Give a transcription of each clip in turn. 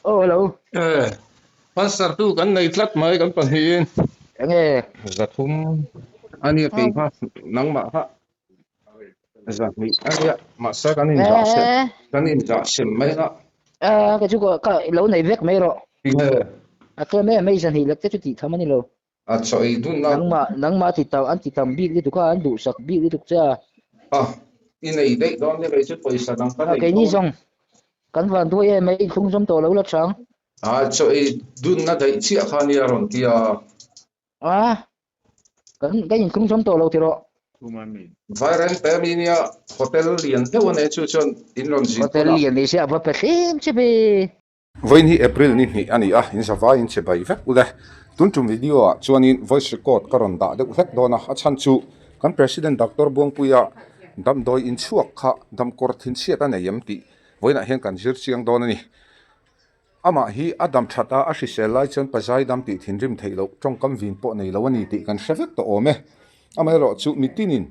Oh hello. Eh, Pastor tu kan nei tlat mai kan pahnihin. Enge? Zathum ania kei kha nangmah kha zahnih ania mahse kan inzah sem Eh, kan inzah sem mai a. eh, ka chu ka lo nei vek mai rawh. Tinge? A tlem em mai zahnih lek te chu tih tham ani lo. A chaw ei dun na. Nangmah nangmah ti tam an ti tam bik lutuk a an duhsak bik lutuk che a. A, i nei daih dawn nia kei chu pawisa dang ka nei Keini dawn. zawng kan van duai em mai thlung zawm tawh lo la chang. A, chaw ei dun na daih chiah kha nia rawn ti a. A, kan kan inthlung zawm tawh lo ti rawh. Vaireng pe mi nia hotel lian deuh a nei chu chuan in rawn zin Hotel hunah. lian ni se a va pe hlim che ve. Vawiin hi April ni hnih a ni a, in zavai in che bai vek ule. Tun tum video ah chuanin voice record ka rawn dah deuh hlek dawn a, a chhan chu kan President Doctor Buangpuia damdawi inchhuak kha damkawr thinchhiat a nei em tih vawiinah hian kan zir chiang dawn a ni. Amah hi a dam that a, a hrisel lai chuan pazai dam tih thinrim theih loh tawngkam vin pawh nei lo a ni tih kan hre vek tawh awm e. Amaherawh chu mitinin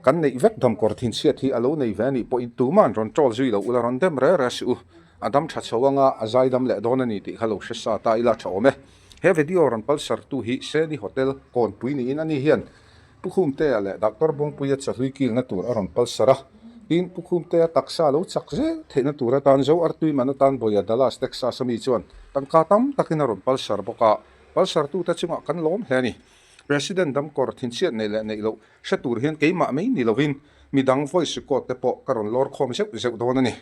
kan neih vek damkawr thinchhiat hi a lo nei ve a nih pawhin tuma'n rawn troll zui loh ula rawn dem re re suh u. A dam tha chho anga a zai dam leh dawn a ni tih kha lo hre sa ta ila tha awm e. He video rawn palsartu hi Seni Hotel kawnpui niin ani hian Pu Khumtea leh Doctor Bawngpuia chahlui kilna tur a rawn palsar a. Tin, Pu Khumtea taksa lo chak zel theihna tur atan Zo Artui man atan Bawia Dallas, Texas a mi chuan tangka tam takin a rawn palsar bawk a. Palsartute chungah kan lawm hle a ni. President damkawr thinchhiat neih leh neih loh hre tur hian keimah mai ni lovin midang voice record te pawh ka rawn lawr khawm zeuh zeuh dawn a ni.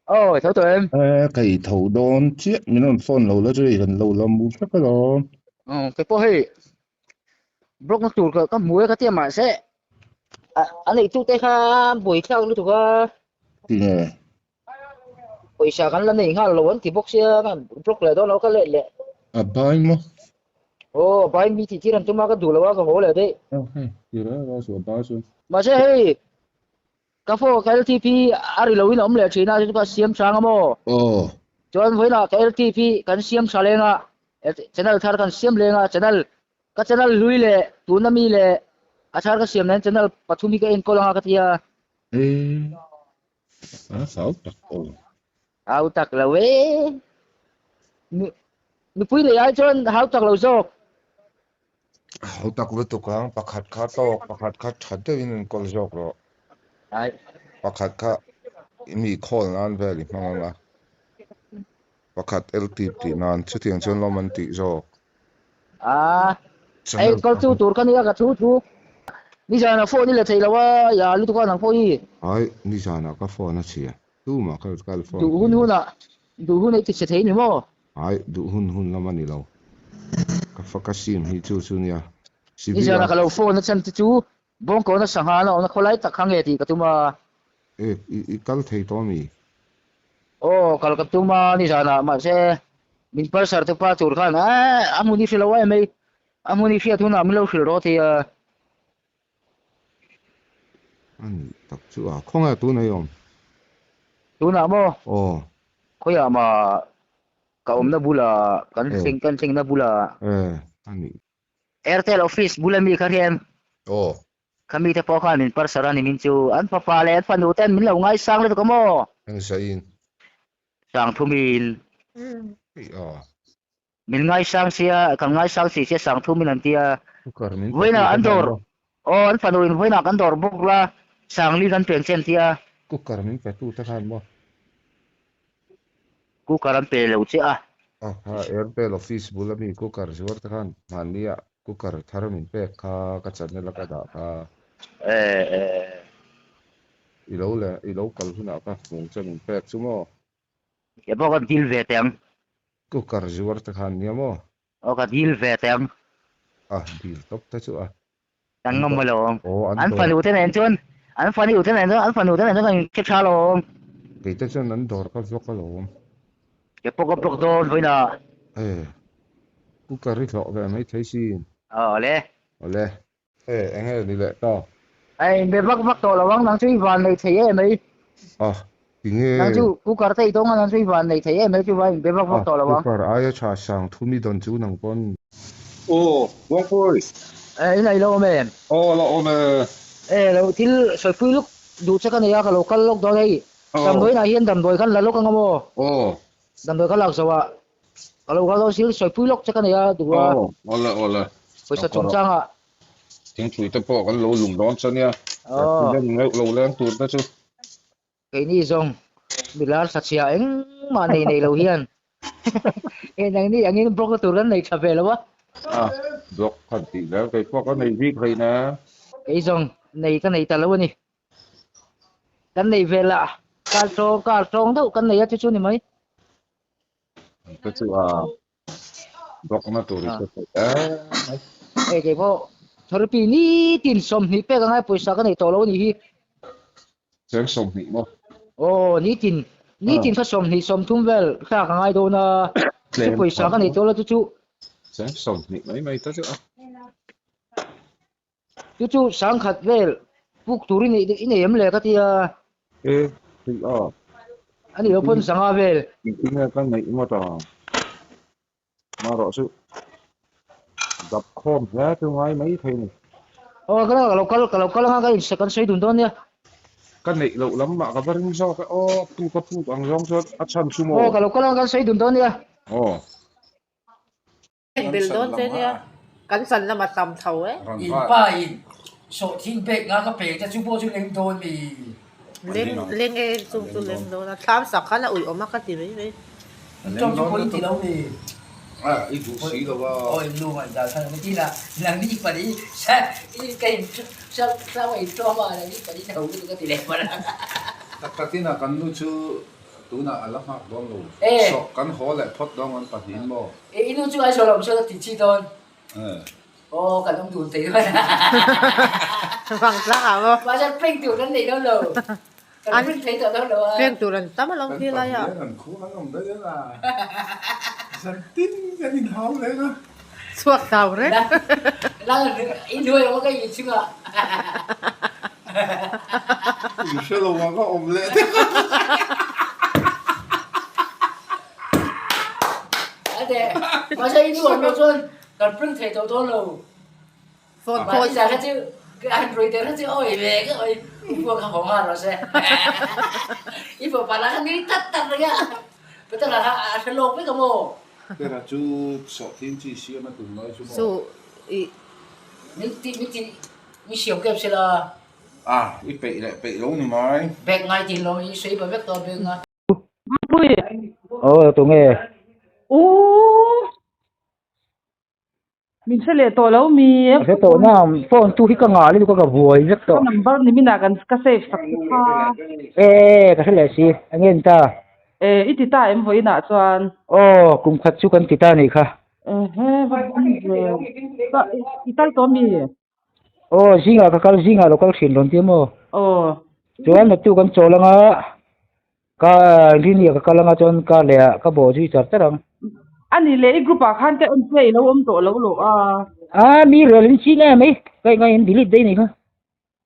Aw, i tho tawh em? E, ka i tho dawn chiah, min rawn phone lo la chu i han lo la mu vek alawm. Aw, kei pawh hei block na tur ka hmu e ka tia mahse a neihtute kha buaithlak lutuk a. Tinge? Pawisa kan la nei nghal lo an ti bawk sia kan block leh dawn lo ka let leh. A bai maw? Aw a bai mi tih tir an tum a ka duh lo a ka haw leh daih. Aw hei ti reng reng suh a bai chuan. Mahse hei ka phone ka LTP a ri lo in a awm leh thin a chu ka siam hrang a maw? Aw. Chuan vawiinah ka LTP kan siam tha leng a channel thar kan siam leng a channel ka channel hlui leh tuna mi leh a thar ka siam nen channel pathum hi ka enkawl anga ka ti a. Ee. A hau tak aw. Hau tak lo e. Nupui leh ai chuan hau tak lo zawk. Hau tak lutuk ang, pakhat kha tawk, pakhat kha tha deuhin an kawl zawk rawh. Ai. Pakhat kha mi khawl nan vel i hmang ang a. Pakhat LTIP tih nan chutiang chuan lawm an tih zawk. Ah, ei kal chu tur ka nia ka thu thu. Nizan a phone i la thei lo a, ya lutuk a nang pawh hi. Ai, nizan ah ka phone a chhia. Tumah ka kal phone Duh hun hun ah, duh hun ei ti chhe thei ni maw? Ai, duh hun hun lam a ni lo. Ka fa ka sim hi chu chu nia. Nizan ah ka lo phone a chhan te chu Bawngkawna sangha a awmna khawlai tak kha nge tih ka tum a. E, i kal thei tawh ami? Aw, kal ka tum a nizanah mahse min palsar te pa tur khan eh a hmun i hre lo em mai, a hmun i hriat hunah min lo hrilh rawh ti a. A nih tak chu a, khawnge tunah i awm? Tunah maw? Aw. Khawiah mah ka awmna bulah, kan thleng kan thlengna bulah. E, a nih Airtel office bula mi kha hian Aw. Kha mite pawh khan min parser a ni min chu an fapa leh an fanu ten min lo ngaisang lutuk a maw? Eng zaiin? Sang thumin. Ei a. Min ngaisang sia, kan ngaisang si sia sang thumin an tia. Cooker min Vawiinah pe an tu te dawr, khan maw? aw an fanu in vawiinah kan dawr bawk la, Sangli kan peng che an tia. Cooker min pe tu te khan maw? Cooker an pe lo che a. A kha Airtel office bula mi cooker zuar te khan hmanni ah cooker thar min pek kha ka channel a ka dah kha. Eh eh. I lo le i lo kal hunah ka hmung che min pek chu maw? Ke pawh ka dil ve teh ang. Cooker zuar te khan nia maw? Aw ka dil ve teh ang. A dil tawp te chu a. Kan ngam alawm. An fanu te nen chuan an fanu te nen chuan an fanu te nen chuan kan inhre tha alawm. Kei te chuan an dawr ka vlog alawm. Ke pawh ka vlog dawn vawiinah. E, cooker i hlawh ve mai thei sin. Awle. Awle. E, eng nge ni leh ta? A inbe vak vak tawh lo ang, nang chu i van nei thei em mai. A, tinge? Nang chu cooker te i dawng a, nang chu i van nei thei em mai, chuvang inbe vak vak tawh lo ang. A, cooker aia tha sang thum i dawn chu nang pawn. Aw, Buangpui. E, in ei lo awm em? Aw, la awm e. E, lo thil sawipui luk duh che ka nei a, ka lo kal lawk dawn hei. Damdawiinah hian damdawi khan la lawk ang a maw? Aw. Damdawi ka lak zo a, ka lo kal dawn sil sawipui lawk che ka nei a duh a. Aw, awle awle. Pawisa chungchang ah. Thingpui te pawh kan lo lum dawn che nia. President ngeuh lo leng tur te chu. Keini zawng milar thachhia engmah nei nei lo hian e nangni angin block na tur kan nei tha ve lo a. A, block khan tih zel kei pawh ka nei bik hlei na. Kei zawng nei ka nei ta lo a ni. Kan nei ve lah kar tawng kar tawng deuh kan nei a chu chu ni mai. Ka chu a block na tur i hre thei e mai. Hei kei pawh therapy nitin 20 pek angai pawisa ka nei tawh lo a nih hi. Cheng 20 maw? Aw nitin nitin kha 20 30 vel thlak angai dawn a chu pawisa ka nei tawh lo chu chu. Cheng 20 mai mai ta chu a. Chu chu sangkhat vel puk tur i nei em le ka ti a. E, tih a. A ni lo pawn sanga vel. Engtin nge ka neih ngawt a? Marawh chu dap khawm hle chu ngai mai thei ni. Aw ka lo kal ka lo kal anga ka in kan sawi dun dawn nia. Ka neih loh lam mah ka va ring zawk e aw puk a puk ang zawng chuan a chhan chu maw. Aw ka lo kal anga kan sawi dun dawn nia. Aw. En bel dawn che nia, kan chan lam a tam tho e. In pa in sawhthing pek nga ka pek te chu pawh chu leng dawn mi. Leng leng e chung chu leng dawn a, thlam sak khan a uih awm a ka ti mai mai. In tawng chu pawh in ti lo mi. A i duh si lo a. Aw in lu ngaih dan khan a ti la, nang ni pali sa i ka in sa thlam a in tlawm a nang ni pali na ho lutuk a ti leh hman a. Tak takin a kan nu chu Tunah a la nghak dawn lo. Sawh kan haw leh phawt dawn an pahnihin maw? E i nu chu Aizawl awm chuan a ti chi dawn. Aw kan awm dun thei dawn. Vang tlang ah maw? Mahse prank tur kan nei dawn lo. Kan prank thei tawh dawn lo a. Prank tur an tam alawm khi lai ah. Kan pahnihin an khu an awm daih a. Zan tin kan inhau reng a. Chhuak thau reng. Nang i hnuai awm a ka inchhung ah. In hre lo ang a awm leh deuh. Ate, mahse i nu an lo chuan kan print thei tawh dawn lo. Phone call. Mahni zah kha chu ka han rui der kha chu awi ve ka awi i phone kha haw nghal rawh se. I fapa lah kha nui tat tat reng a. Patel ah kha a hre lawk vek a maw? Pera chu sawhthing chi siam a tum lai chu maw? Chu i. Min ti min ti min siam kep sela. A, i peih leh peih lo ni mai. Bag ngai tih lo i sawi pa vek tawh bag nga. Pui. Aw tunge. Ooh. Min hre leh tawh lo mi. Ka hre tawh na, phone tu hi ka ngah lutuk a ka buai vek tawh. Ka number ni minah kan ka save sak te kha. E ka hre leh si, eng nge ni ta? E i ti ta em vawiinah chuan? Aw, kum khat chu kan ti ta nih kha. Ehe, va awm ve. Ka i kal tawh mi? Aw, zingah ka kal, zingah lo kal thin rawn ti maw? Aw. Chuan naktuk kan chawl anga Ka rini ah ka kal anga chuan ka leh ah ka bawh zui char char ang. A ni leh i group ah khan ka en che i lo awm tawh lo lawh a. A mi rel in ching em mai ka ingai in delete daih ni kha.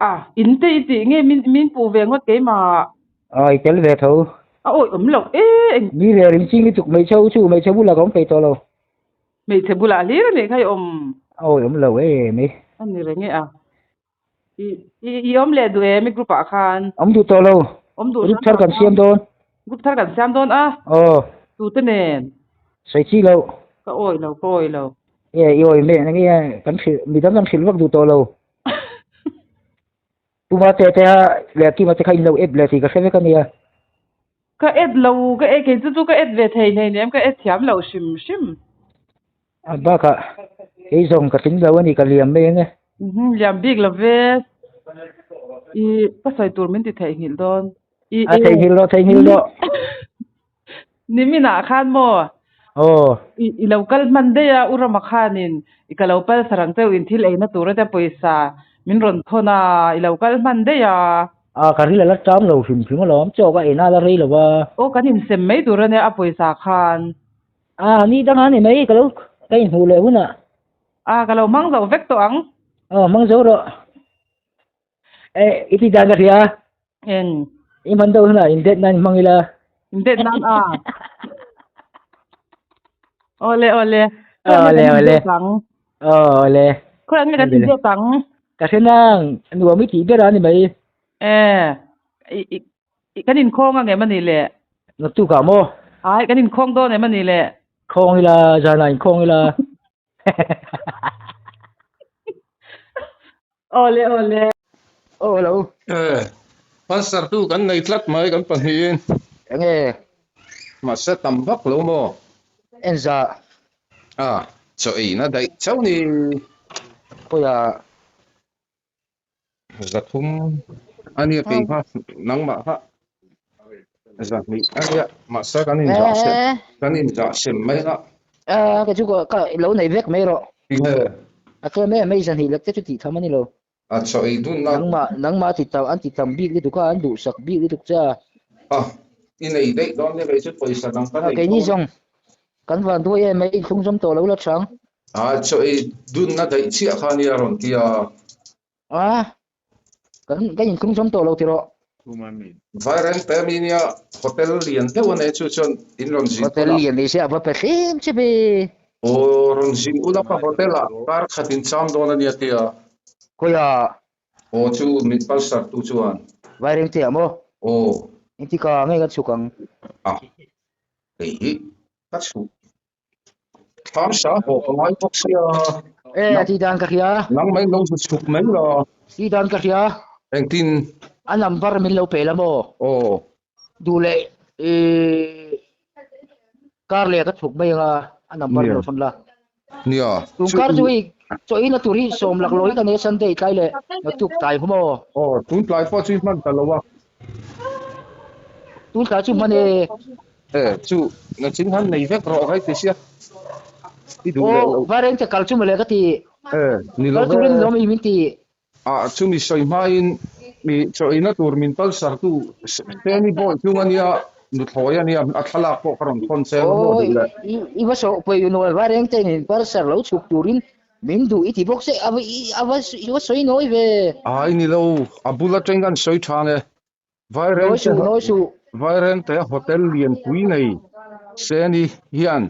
A in te i tih nge min min puh ve ngawt keimah. A i tel ve tho. A awi awm loh e eng. Mi rel in ching lutuk hmeichhe u chu hmeichhe bulah ka awm peih tawh lo. Hmeichhe bulah hlir a nih kha i awm. A awi awm lo em mai. A ni reng e a. I awm leh duh em i group ah khan? Awm duh tawh lo. Awm duh Group thar kan siam dawn. Group thar kan siam dawn a? Aw. Tute nen? Sawi chi lo. Ka awi lo, ka awi lo. E, i awi meh nge kan hrilh, midang kan hrilh vak duh tawh lo. Puma te te a leh Kima te kha in lo add leh tih ka hre vek a nia. Ka add lo, ka e kei chu chu ka add ve thei hleinem, ka add thiam lo hrim hrim. A bakah kei zawng ka tling lo a ni ka liam mai ang e. Liam bik lo ve. I ka sawi tur min ti theihnghilh dawn. I A theihnghilh rawh theihnghilh rawh. Niminah khan maw? Aw. I i lo kal hman daih a U Rama khanin i ka lo pal sarang cheu in thil eina tur ate pawisa min rawn thawn a i lo kal hman daih a. A ka ril a la ṭam lo hrim hrim alawm chaw ka eina a la rei lo va. Aw kan insem mai tur ania a pawisa khan. A ni dang a ni mai ka lo ka inhmuh leh hunah. A ka lo hmang zo vek tawh ang. Aw hmang zo rawh. E i ti dan ka hria. Eng. I hman deuh hunah in det nan hmang ila. In det nan a. Awle awle. Awle awle. Awle. Khawi ang nge kan in det ang. Ka hre nang nuam i tih ber a ni mai. E i kan inkhawng ang em a ni le. Naktuk ah maw? Ai, kan inkhawng dawn em a ni le? Khawng ila, zanah inkhawng ila. Awle, awle. Aw, hello. Eh, Pastor tu kan nei tlat mai kan pahnihin. Enge? Mahse tam vak lo maw? Enza. Ah, chaw eina daih chauh ni. Khawiah? Zathum a nia kei kha nangmah kha zahnih a nia mahse kan inzah sem kan inzah sem mai a. A ka chu ka lo nei vek mai rawh. Tinge? A tlem em mai zahnih lek te chu tih tham a ni lo. A chaw ei dun na. Nangmah nangmah ti tam an ti tam bik lutuk a an duhsak bik lutuk che a. A i nei daih dawn nia kei chu pawisa dang ka nei Keini zawng kan van duai em mai inhlung zawm tawh lo la chang. A chaw ei dunna daih chiah kha nia rawn ti a. A kan kan inhlung zawm tawh lo ti rawh. Vaireng te mi nia hotel lian deuh a nei chu chuan in rawn zin Hotel lian ni se a va pe hlim che ve. Aw rawn zin ula ka hotel ah kar khat in cham dawn a nia ti a. Khawiah Aw chu mit palsar tu chuan. Vaireng te ah maw? Aw. Engtika nge ka chhuk ang? A hei hi ka chhuk Thlam sa haw ka ngai bawk sia. E, a tih dan ka hria. Nang mai lo zu chhuk mai la. Tih dan ka hria. Engtin? A number min lo pe la maw? Aw. Duh leh i kar leh ka chhuk mai anga a number min lo thawn la. Nia. Tun kar chu hei chaw ina tur hi sawm lak lo hi ka nei a Sunday tlai leh naktuk tlai hu maw? Aw, tun tlai pawh chu i hman ta lo a. Tun tlai chu hman e. E, chu nachin han nei vek rawh kai ti sia. I duh leh lo. Aw, Vaireng te kal chu mawle ka ti. E, ni lo Kal turin lawm i min ti. A, chumi sawi hmain mi chaw-ina tur min palsar tu Seni Bawi chung a nia, nuthlawi a nia, a thlalak pawh ka rawn thawn che emaw Aw, duh leh. I va sawh pawi nual Vaireng te min palsar lo chhuk turin min duh i ti bawk se, a va i va sawi nawi ve. Ai ni lo, a bul atang kan sawi tha nge. Nawi suh, nawi suh. Vairengte hotel lianpui nei Seni hian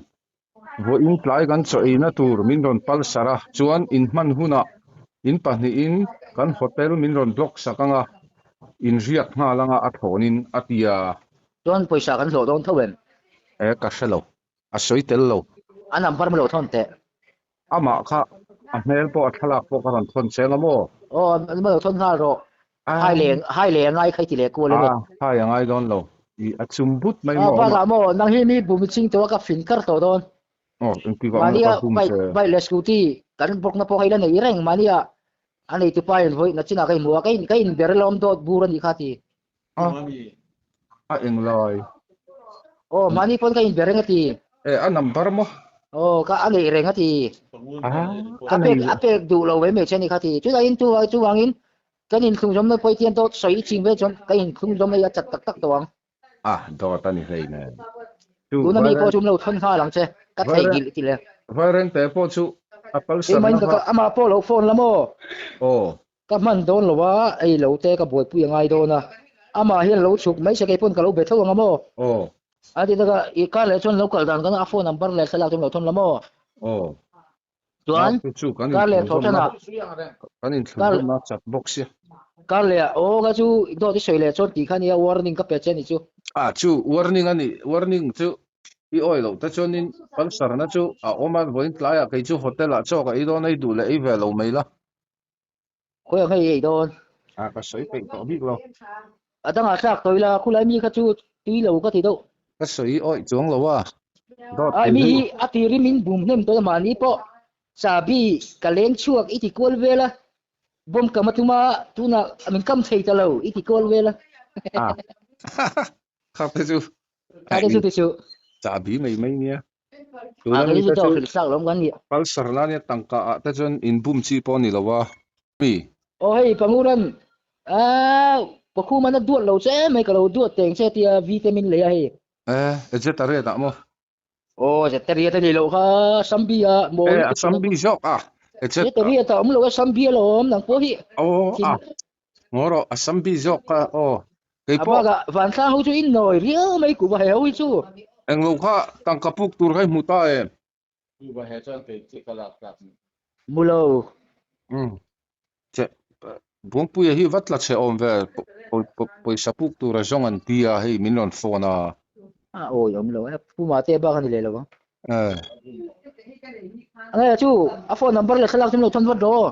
vawiin tlai kan chaw eina tur min rawn palsar a, chuan in hman hunah in pahnihin kan hotel min rawn block sak anga in riak nghal anga a thlawnin a ti a. Chuan pawisa kan hlawh dawn tho em? E, ka hre lo. A sawi tel lo. A number maw lo thawn teh. Amah kha a hmel pawh a thlalak pawh ka rawn thawn cheng a maw? Aw, a lo thawn nghal rawh. Hai leh hai leh a ngai kha i ti leh kual em e. A, hai a ngai dawn lo. I a chum but mai maw amah. Bakah maw, nang hi mi bum i ching tawh a ka fin kar tawh dawn. Aw, engti vang nge ka bum che? Mahnia bike leh scooty kan bawkna pawh kha i la nei reng. Mahnia a neitu pa in vawi nachinah ka inhmu a, ka inber lawm dawt bur a nih kha a ti. A, a englai. Aw, mahni pawn ka inbe reng a ti. E, a number maw? Aw, ka a neih reng a ti. A pek, a pek duh lo ve mai che a ni kha ti. Chutah chu chuvangin kan inthlungzawmna pawh i tian dawt sawi i ching ve chuan ka inthlungzawm hei a chat tak tak tawh ang. A, dawt a ni hlei nen. Tuna mi pawh chu lo thawn nghal ang che, ka theihnghilh i ti le. Vairengte pawh chu a kalsan na kha. Amah pawh lo phone la maw? Aw. Ka hman dawn lo a, ei lo te ka buaipui a ngai dawn a, amah hian lo chhuk mai se kei pawn ka lo be tho ang a maw? Aw. A ti taka, i kar leh chuan lo kal dan kan a phone number leh thlalak chu lo thawn la maw? Aw. Chuan, kar leh thaw tan ah. Kan inthlunzawmna chat bawk sia. Kar leh ah, aw ka chu dawt i sawi leh chuan tih kha nia warning ka pe che a ni chu. A chu warning a ni, warning chu I awi loh te chuanin palsarna chu a awm a, vawiin tlaiah kei chu hotel ah chaw ka ei dawn a, i duh leh ei ve lo mai la. Khawi ang hei i ei dawn? A ka sawi peih tawh bik lo. A dangah thlak tawh ila, khulai mi kha chu tui lo ka ti deuh. Ka sawi awih chuang lo a, dawt Ai thei mi hi. hi a tirin min bum hnem tawh a, mahni pawh chahbi ka leng chhuak i ti kual vel a, Bawm kam a tum a, tunah min kam thei ta lo i ti kual vel a. A kha te chu. Kha te chu ti chu. Chahbi mai mai nia. Tuna mi te chu hrilh lawm kan ni. Palsar la nia tangka ah te chuan in bum chi pawh ni lo a mi. Aw hei Panguran a Pakhum an a duat lo che mai ka lo duat teng che tia vitamin lei a hei. E Zetariat ah maw? Aw Zetariat a ni loh kha Sambi a maw. E a Sambi zawk a. Zetariat a awm lo a Sambi a lawm nang pawh hi. Aw a Ngaw rawh a Sambi zawk kha aw. Kei A pawh. bakah vantlang ho chu in nawi riau mai kuhva he ho hi chu. Englo kha tangka puk tur kha i hmu ta em? Kuhva he chuan kei chiah ka lak tlak ni. Hmu lo. Umm. Che Buangpuia hi va tla chhe awm ve pawisa puk tur a zawng an ti a hei min rawn phone a. A awi awm lo e. Pu Mate bak a ni leh lo ang. Eh. Ange chu a phone number leh thlalak chu min lo thawn vat rawh aw.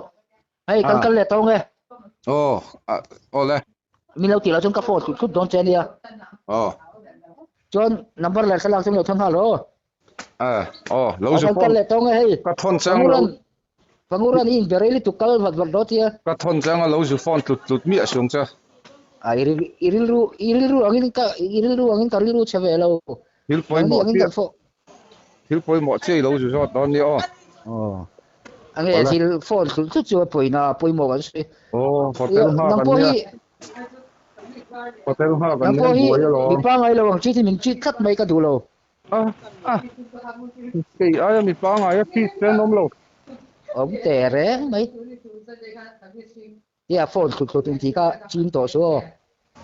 Hei kan kal leh tawng e. Aw, aw le. Min lo tih loh chuan ka phone thut thut dawn che ania. Aw. Chuan number leh thlalak chu min lo thawn nghal rawh aw. Eh, aw, lo zu Kan kal leh tawng e hei. Ka thawn chang lo. Panguran i inberei lutuk kal vat vat rawh tia. Ka thawn chang a lo zu phone tlut tlut miah sung che. A i i rilru i rilru angin ka i rilru angin ka rilru chhe ve lo. Thil pawimawh chiah. Thil pawimawh chiah i lo zu zawt dawn nia aw. Aw. Ange thil phone tlut tlut chu a pawina pawimawh kan sawi. Aw, hotel hma kan nia. Hotel hma kan nia buai alawm. Mi pangai lo ang chi hi min cheat tlat mai ka duh lo. A a kei aia mi pangai a cheat te an awm lo. Awm teh reng mai. Tia phone thlut thlut in tih kha chin tawh suh aw.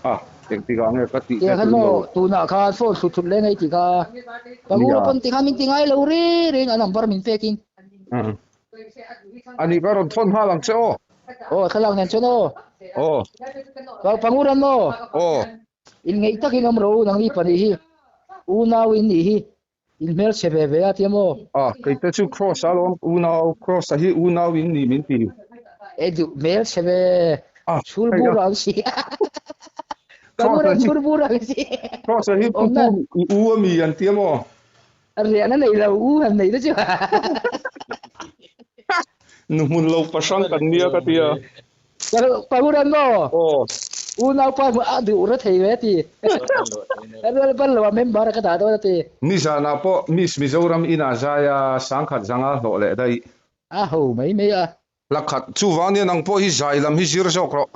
A engtikah nge ka tih te khan maw tunah khan phone thlut thlut leng ei tih kha ka u pawn ti khan min ti ngai lo reng reng a number min pek in. A nih ka rawn thawn nghal ang che aw. Aw thlalak nen chuan aw. Aw. Pangur an maw. Aw. In ngeih takin awm rawh u nangni pahnih hi unau in nih hi in hmelchhe ve ve a tia maw? A, kei te chu Kross a lawm unau, Kross a hi unau in ni min ti. E duh hmelchhe ve, chhul bur ang si. Ka bur chhul bur ang si. Kross a hi pu pu i u a mi an tia maw? A riahna nei lo u han nei te chu. Nu hmun lo pahrang kan nia ka tia. Pahuran maw? Aw. Unaupa hmu a duh ra thei ve a ti. Rual ban lo a member ka dah dawn a ti. Nizanah pawh Miss Mizoram inah zai a sangkhat zanga hlawh leh daih. A ho mai mai a. Lakhat, chuvang nia nang pawh hi zai lam hi zir zawk rawh.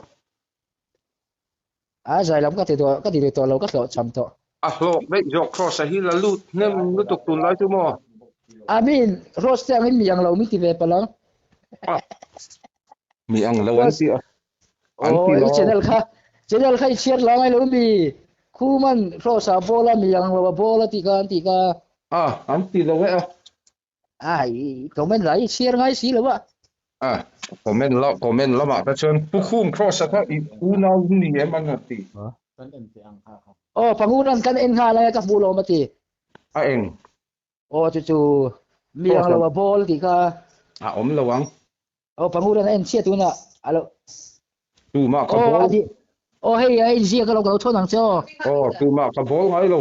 A zai lam ka ti tawh, ka ti duh tawh lo, ka hlawh cham tawh. A hlawk daih zawk Kross a hi la lut hnem lutuk tunlai chu maw? Amin, Kross te angin mi ang lo min ti ve palh ang. Mi ang lo an ti a. An ti lo. Channel kha channel kha i chhiar la ngai lo mi. Khuman Kross a ball a mi ang lo a ball a ti kha an ti kha. A an ti lo e a. A i comment la i chhiar ngai si lo a. A comment la comment lamah te chuan Pu Khum Kross a kha i unau ni em an han ti. Kan en teh ang kha kha. Aw Panguran kan en nghal a ka hmuh lawm a ti. A eng. Aw chu chu mi ang lo a ball tih kha. A awm lo ang. Aw Panguran a en chhiat tunah a lo. Tumah ka ball. Aw hei a inziak a lo ka lo thawn ang che aw. Aw tumah ka ball ngai lo.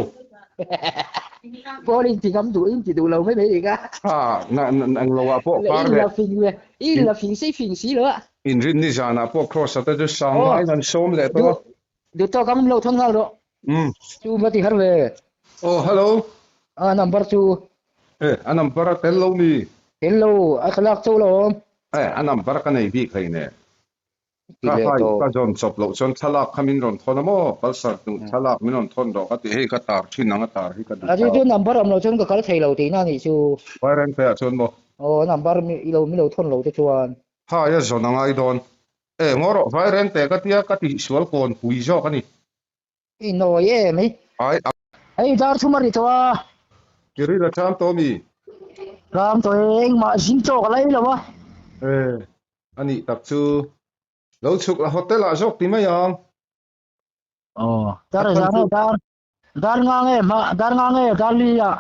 Ball in ti ngam duh in ti duh lo mai mai dik a. Ha na eng lo ah pawh kar leh. In la fing ve in la fing sei fing si lo a. Inrin ni zanah pawh cross a te chu sang ngaiin an sawm leh tawh a. Duh tawk ang lo thawn nghal rawh. Umm. Chu va ti har ve. Aw hello. A number chu. E a number a tel lo mi. Tel lo a thlalak chauh lo awm. E a number ka nei bik hlei nen. Ka hai ka zawn chawp loh chuan thlalak kha min rawn thawn a maw Pulsar hnuh thlalak min rawn thawn rawh ka ti hei ka tar thin ang a tar hi ka duh ta. A chu chu number awm loh chuan ka kal thei lo tihna a nih chu. Vaireng pheiah chuan maw. Aw number i lo min lo thawn lo te chuan. Hai a zawn a ngai dawn. E ngaw rawh Vaireng teh ka tia ka tihsual kawn pui zawk a ni. I nawi em i. Ai a. Hei dar thum a ri tawh a. I ril a ṭam tawh mi? Ṭam tawh e, engmah zing chaw ka lai lo a. E, a nih tak chu. Lo chhuk la hotel ah zawk ti mai ang. Aw, dar zan e, dar, dar nga nge hma, dar nga nge, dar li ah.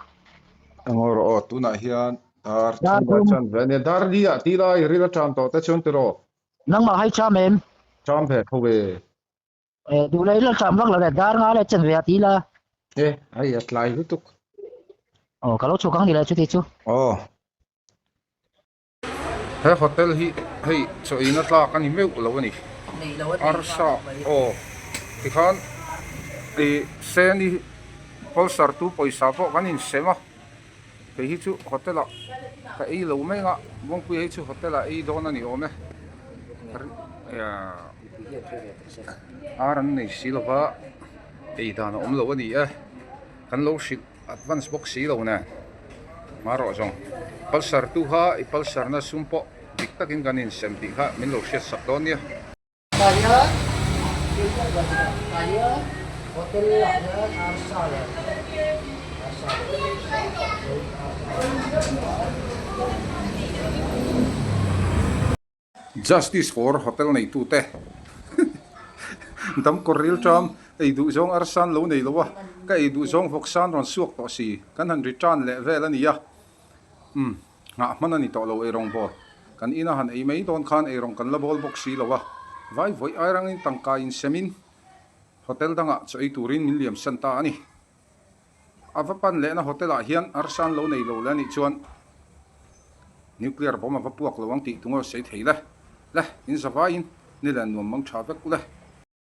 Ngaw rawh aw, tunah hian dar thum a chan ve a nia, dar li ah ti lai ril a ṭam tawh te chuan tiraw? Nangmah hai ṭam em? Ṭam ve tho e. Eh, duh leh ila ṭam vak lo le, dar nga leh chen ve a ti la. Eh, ai a tlai lutuk. Aw, ka lo chhuk ang ni le chuti chu. Aw. He hotel hi hei chaw ina tlak a ni meuh lo a ni. Arsa aw tikhan ih sen hi pulsar tu pawisa pawh kan insem a, kei hi chu hotel ah ka ei lo mai ang a, Bawngpuia hi chu hotel ah ei dawn a ni awm e. Ar an nei si lova ei dan a awm lo a ni e, kan lo hrilh advance bawk si lo nen marawh zawng pulsar tu kha i pulsar na sum pawh dik takin kan insem tih kha min lo hriat sak dawn nia. Justice for Hotel neitute damkawr ril ṭam ei duh zawng arsan lo nei lo a, Ka ei duh zawng vawksa an rawn suak tawh si. Kan han return leh vel a nia. Umm, nghah hman a ni tawh lo eirawng bawl. Kan ina han ei mai dawn khan eirawng kan la bawl bawk si lo a. Vai vawi ai rangin tangka insemin hotel dangah chaw ei turin min liam san ta a ni. A va pan lehna hotel ah hian arsa an lo nei lo le anih chuan nuclear bomb a va puak lo ang tih tungaw sawi thei le. Le, in zavaiin ni leh nuam mang tha vek u le.